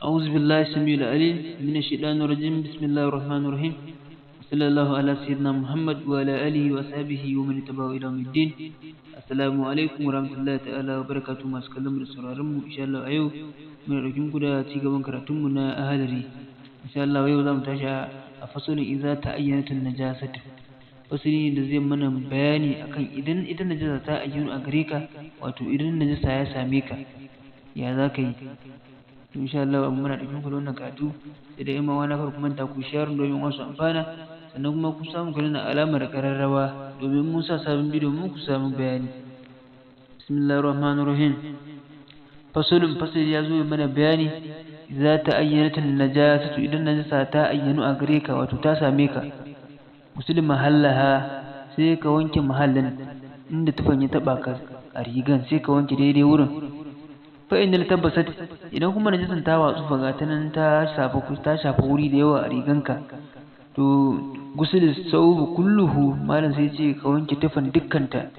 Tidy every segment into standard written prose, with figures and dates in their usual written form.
أعوذ بالله السميع العليم من الشيطان الرجيم. بسم الله الرحمن الرحيم. صلى الله على سيدنا محمد وعلى آله وصحبه ومن تبعه إلى يوم الدين. Assalamu alaikum warahmatullahi ta'ala wabarakatuh. Masu kallon mu da sauraron mu, insha Allah a yau muna ɗauke muku da ci gaban karatun mu na Ahalari. Insha Allah yau zamu tashi a fasalin idza ta'ayyanat an-najasatu. Fasali ne da zai mana bayani akan idan ita najasa ta ayyanu a gare ka, wato idan najasa ya same ka, ya za ka yi. To insha Allah muna ɗauke muku da wannan karatu. Sai dai in ma wani kar ku manta ku share domin wasu amfana, sannan kuma ku samu ku danna alamar ƙararrawa domin mun sa sabon bidiyo mun ku samu bayani. Bismillahir rahmanir rahim. Fasalun, fasali ya zo mana bayani idza ta'ayyanat an-najasatu, idan najasa ta ayyanu a gare ka, wato ta same ka, musulun mahallaha, sai ka wanke mahallin inda tufan ya taba ka a rigan, sai ka wanke daidai wurin. Fa in tabbasat, idan kuma najasan ta watsu fa ga ta nan ta shafa wuri da yawa a riganka, to gusul sawbu kulluhu, malam sai ce ka wanke tufan dukkanta.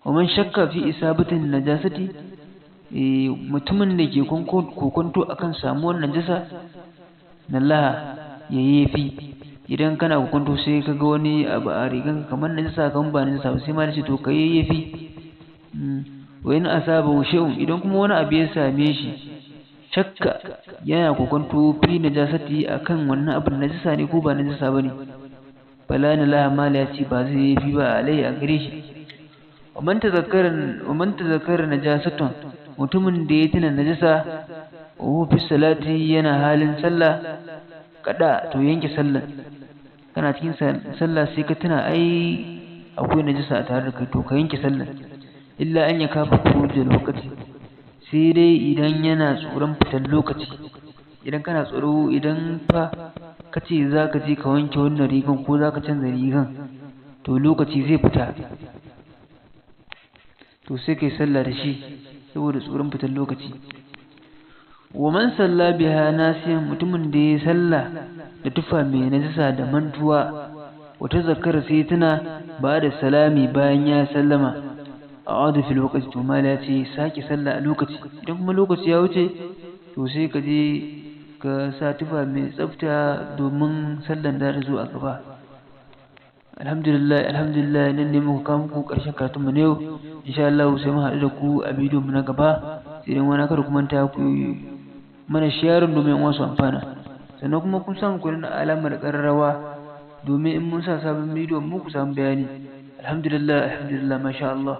Wa man shakka fi isabatin najasati, mutumin da ke kokonto akan samuwar najasa, nallaha ya yefi. Idan kana kokonto sai ka ga wani abu a rigan kamar najasa, kamar ba najasa ba, sai malam ce to ka yayyafi. Wa in asaba shay'un, idan kuma wani abu ya same shi, shakka, yana kokonto fi najasati, akan wannan abin najasa ne ko ba najasa bane, fala na mala ya ce ba zai yafi ba alai a gare shi. Wa man tazakkara najasatan, mutumin da ya tuna najasa, wa fi salati, yana halin sallah, kada to yanke sallah. Kana cikin sallah sai ka tuna ai akwai najasa a tare da kai, to ka yanke sallah. Illa an ya kafa khurujal lokaci, sai dai idan yana tsoron fitar lokaci. Idan kana tsoro, idan fa ka ce za ka je ka wanke wannan rigan ko za ka canza rigan, to lokaci zai fita, to sai kai sallah da shi saboda tsoron fitar lokaci. Wa man salla biha nasiyan, mutumin da ya sallah da tufa mai najasa da mantuwa, wata zakara, sai tuna, ba da salami, bayan ya sallama, a'adu fil waqti, to mala ya ce sake sallah a lokaci. Idan kuma lokaci ya wuce, to sai ka je ka sa tufa mai tsafta domin sallan da zo a gaba. Alhamdulillah, alhamdulillah, nan ne muka kawo muku ƙarshen karatun mu na yau. Insha Allah sai mu haɗu da ku a bidiyon mu na gaba. Sai dai wani kar ku manta ku mana sharing domin wasu amfana, sannan kuma kun samu ku danna alamar ƙararrawa domin in mun sa sabon bidiyo mu ku samu bayani. Alhamdulillah, alhamdulillah, masha Allah.